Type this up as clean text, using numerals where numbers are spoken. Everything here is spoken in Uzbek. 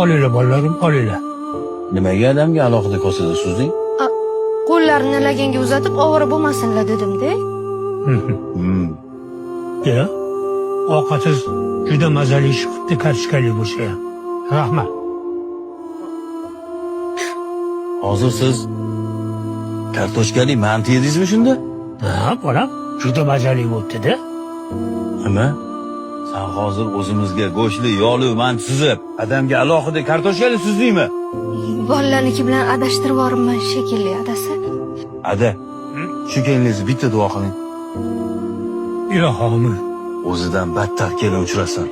Olinglar, bolalarim, olinglar. Nimaga adamga alohida kosada suzding? Qo'llarini laganga uzatib ovora bo'lmasinlar dedim-da. Ya, ovqatingiz juda mazali chiqibdi, kartoshkali bo'lsa ham. Rahmat. Hozir siz kartoshkali manti yedingizmi shunda? Ha, bolam, juda mazali bo'libdi-da. Nima? San hozir o'zimizga go'shtli, yog'li manti suzib, adamga alohida kartoshkali suzdingmi? Bolalarniki bilan adashtirib yuboribman shekilli, adasi. Ada, shu keliningizni bitta duo qiling. Ilohomi. O'zidan battar kelin uchrasin.